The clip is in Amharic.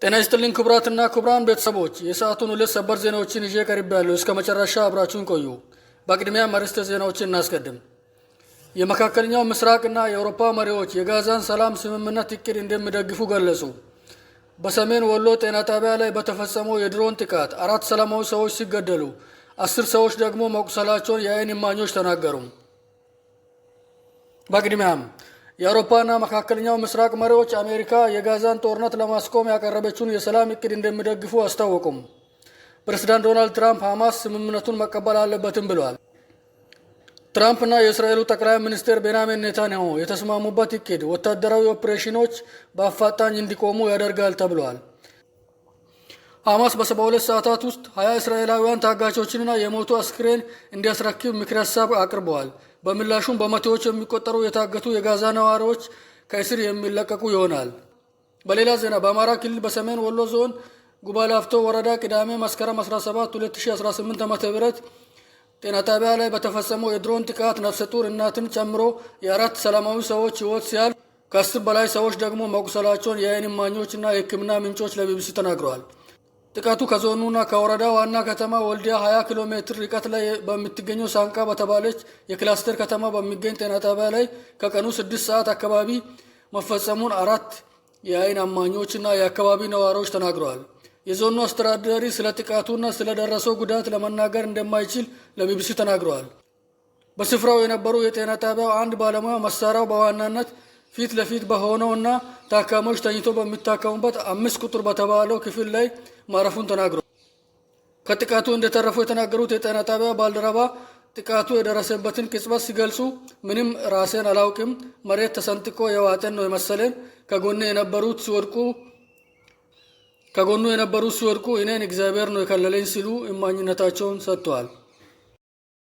ጤና ይስጥልኝ ክቡራትና ክቡራን ቤተሰቦች፣ የሰዓቱን ሁለት ሰበር ዜናዎችን ይዤ ቀርቤያለሁ። እስከ መጨረሻ አብራችሁን ቆዩ። በቅድሚያ አርዕስተ ዜናዎችን እናስቀድም። የመካከለኛው ምስራቅና የአውሮፓ መሪዎች የጋዛን ሰላም ስምምነት እቅድ እንደሚደግፉ ገለጹ። በሰሜን ወሎ ጤና ጣቢያ ላይ በተፈጸመው የድሮን ጥቃት አራት ሰላማዊ ሰዎች ሲገደሉ 10 ሰዎች ደግሞ መቁሰላቸውን የአይን እማኞች ተናገሩ። በቅድሚያም የአውሮፓና መካከለኛው ምስራቅ መሪዎች አሜሪካ የጋዛን ጦርነት ለማስቆም ያቀረበችውን የሰላም እቅድ እንደሚደግፉ አስታወቁም። ፕሬዚዳንት ዶናልድ ትራምፕ ሐማስ ስምምነቱን መቀበል አለበትም ብለዋል። ትራምፕና የእስራኤሉ ጠቅላይ ሚኒስትር ቤንያሚን ኔታንያሁ የተስማሙበት እቅድ ወታደራዊ ኦፕሬሽኖች በአፋጣኝ እንዲቆሙ ያደርጋል ተብለዋል። ሐማስ በ72 ሰዓታት ውስጥ 20 እስራኤላውያን ታጋቾችንና የሞቱ አስክሬን እንዲያስረክብ ምክረ ሀሳብ አቅርበዋል። በምላሹም በመቶዎች የሚቆጠሩ የታገቱ የጋዛ ነዋሪዎች ከእስር የሚለቀቁ ይሆናል። በሌላ ዜና በአማራ ክልል በሰሜን ወሎ ዞን ጉባላፍቶ ወረዳ ቅዳሜ መስከረም 17 2018 ዓ.ም ጤና ጣቢያ ላይ በተፈጸመው የድሮን ጥቃት ነፍሰ ጡር እናትን ጨምሮ የአራት ሰላማዊ ሰዎች ሕይወት ሲያልፍ ከ10 በላይ ሰዎች ደግሞ መቁሰላቸውን የአይን እማኞች እና የሕክምና ምንጮች ለቢቢሲ ተናግረዋል። ጥቃቱ ከዞኑና ከወረዳ ዋና ከተማ ወልዲያ 20 ኪሎ ሜትር ርቀት ላይ በምትገኘው ሳንቃ በተባለች የክላስተር ከተማ በሚገኝ ጤና ጣቢያ ላይ ከቀኑ 6 ሰዓት አካባቢ መፈጸሙን አራት የአይን እማኞች እና የአካባቢ ነዋሪዎች ተናግረዋል። የዞኑ አስተዳዳሪ ስለ ጥቃቱና ስለደረሰው ጉዳት ለመናገር እንደማይችል ለቢቢሲ ተናግረዋል። በስፍራው የነበሩ የጤና ጣቢያው አንድ ባለሙያ መሳሪያው በዋናነት ፊት ለፊት በሆነው እና ታካሚዎች ተኝቶ በሚታከሙበት 5 ቁጥር በተባለው ክፍል ላይ ማረፉን ተናግረዋል። ከጥቃቱ እንደተረፉ የተናገሩት የጤና ጣቢያ ባልደረባ ጥቃቱ የደረሰበትን ቅጽበት ሲገልጹ ምንም ራሴን አላውቅም፣ መሬት ተሰንጥቆ የዋጠን ነው የመሰለን፣ ከጎኑ የነበሩት ሲወድቁ እኔን እግዚአብሔር ነው የከለለኝ ሲሉ እማኝነታቸውን ሰጥተዋል።